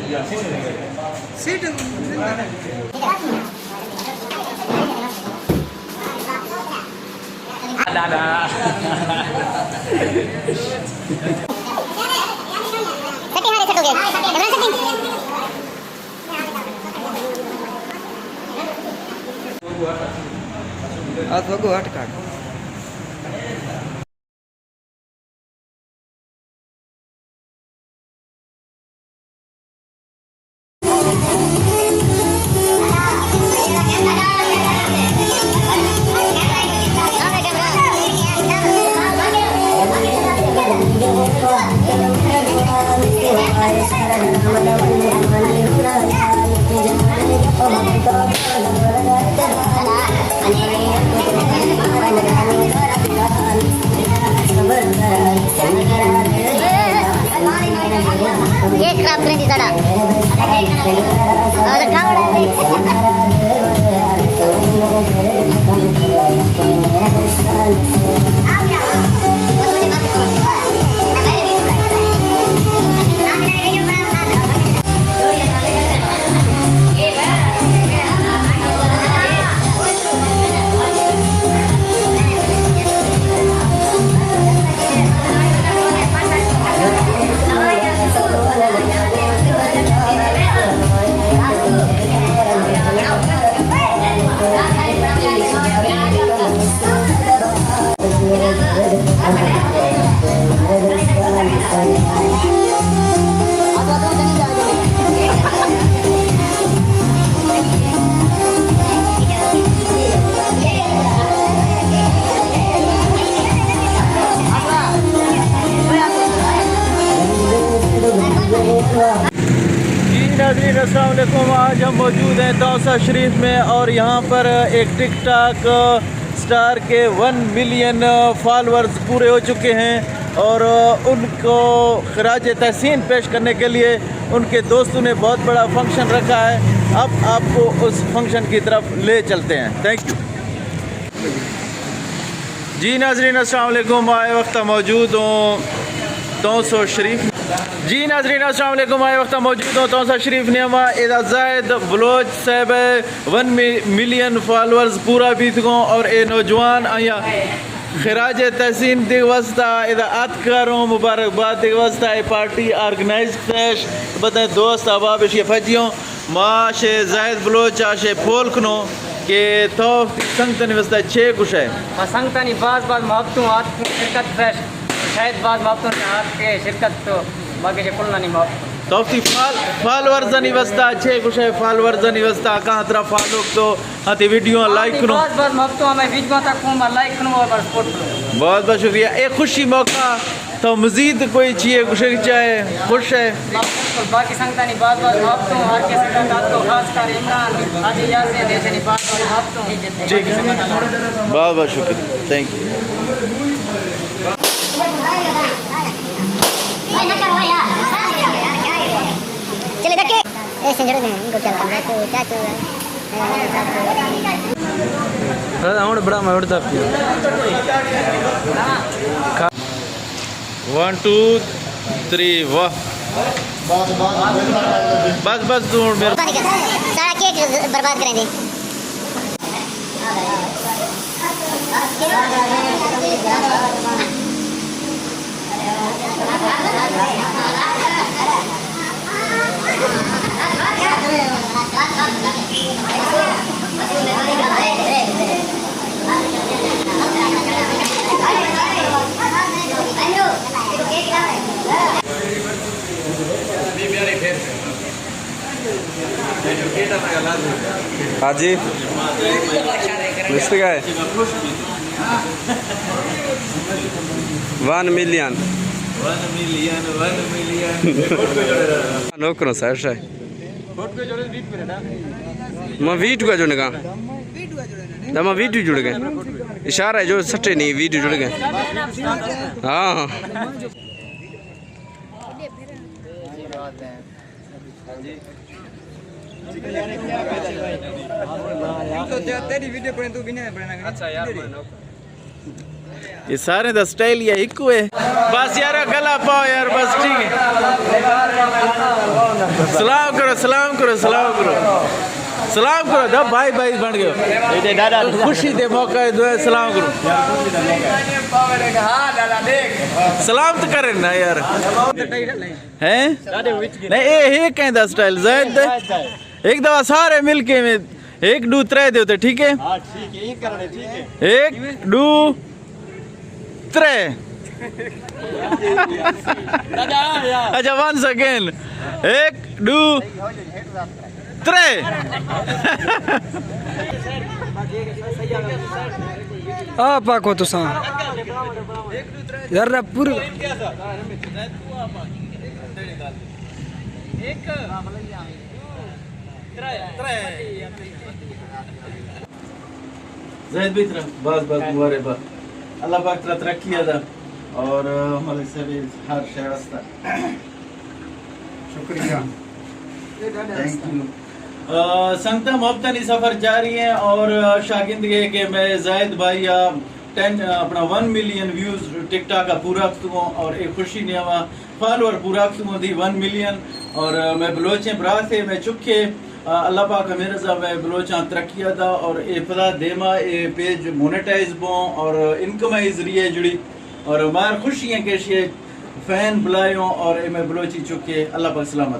سیٹ۔ آ تو کو اٹکا۔ یہ خراب کریں جی ساڑا۔ اور کھاوڑا۔ جی ناظرین، السلام علیکم۔ آج ہم موجود ہیں تونسہ شریف میں اور یہاں پر ایک ٹک ٹاک اسٹار کے ون ملین فالورز پورے ہو چکے ہیں اور ان کو خراج تحسین پیش کرنے کے لیے ان کے دوستوں نے بہت بڑا فنکشن رکھا ہے۔ اب آپ کو اس فنکشن کی طرف لے چلتے ہیں۔ تھینک یو۔ جی ناظرین، السلام علیکم۔ آ اے وخت موجود اوں تونسہ شریف۔ جی ناظرین، السلام علیکم۔ آ اے وخت موجود اوں تونسہ شریف نیاما۔ ادا زاہد بلوچ صاحب ءِ ون می-، ملین فالورز پورا بیتگوں اور اے نوجوان آیا خراج تحسین دیگ واسطہ ادا آتکاروں، مبارکباد دیگ واسطہ اے پارٹی آرگنائز کتش۔ بدیں دوست احباب اشی پجیوں۔ ما شے زاہد بلوچ ءَ شے پول کنوں کہ تو وتی سنگتانی واسطہ چے گوش ئے؟ ما سنگتانی باز باز محبت اوں، آتکوں شرکت پیش، شاید باز محبت اوں کہ آتکے شرکت تو باقی شے کلانی محبت۔ تو وتی فال-، فالورزانی واسطہ چے گوش ئے؟ فالورزانی واسطہ کہاں ترا فالو تو ہاں تی ویڈیو لائک کنوں۔ باز باز محبت اوں، ہمے ویڈیو تا کوں ما لائک کنوں اور سپورٹ کنوں۔ بہت بہت شکریہ۔ اے خوشی موقع تو مزید کوئی چیئے گوشگ چاہے، خوش ئے؟ باقی سنگتانی باز باز محبت اوں، ہر کس کا تو خاص کر عمران، حاجی یاسین، ایشانی باز باز محبت اوں۔ جی، بہت بہت شکریہ، تھینک یو۔ چلے دکے، اے سنجڑ دے، ان کو کیا لگا؟ تو کیا چل رہا ہے؟ ہاں، ہمارے بڑا میں اڑتا پیا۔ ون، ٹو، تھری، واہ۔ بس، بس، دو منٹ میرے۔ سارا کیک برباد کریں گے۔ ہاں جی، مستگ ئے۔ ون ملین۔ ون ملین، ون ملین۔ نوکروں سر شے۔ ما ویڈیو کا جو نگا۔ دا ما ویڈیو جڑ گئے۔ اشارہ ہے جو سٹے نہیں، ویڈیو جڑ گئے۔ ہاں۔ اچھا یار، یہ سارے دا سٹائل یا ایکو ہے۔ بس یار، گلا پاؤ یار، بس ٹھیک ہے۔ سلام کرو، سلام کرو، سلام کرو۔ سلام کرو، دا بھائی بھائی بن گئے۔ خوشی دے موقع ہے، دعا سلام کرو۔ سلام تو کرے نا یار۔ ہیں؟ نہیں، اے ہے کہیں دا سٹائل، زید دے۔ ایک دفعہ سارے مل کے میں ایک، ڈو، ترے دے ہوتے، ٹھیک ہے؟ ایک، ڈو، ترے۔ اچھا، ونس اگین۔ ایک، ڈو، ترے۔ آ پاکو تساں۔ یار پور۔ زید بھائی ترا باز باز مبارک بات۔ اللہ پاک ترا ترقی ادا اور ملک صاحب ہر شے واسطہ۔ شکریہ۔ تھینک یو۔ آ، سنگتاں، محبتانی سفر جاری ہیں اور، آ، شاگند گئے کہ میں زاہد بھائی آ ٹین، آ، اپنا ون ملین ویوز ٹک ٹاک آ پورا کتوں اور ایک خوشی نیاما فالوور پورا کتوں دی ون ملین اور، آ، میں بلوچیں برات ہے، میں چکے، آ، اللہ پاک ہمیں رضا میں بلوچاں ترقی دا اور اے پدا دیما اے پیج مونیٹائز بوں اور انکم ذریعے جڑی اور مار خوشی ہیں کہ شے فین بلائیوں اور اے میں بلوچی چکے۔ اللہ پاک سلامت۔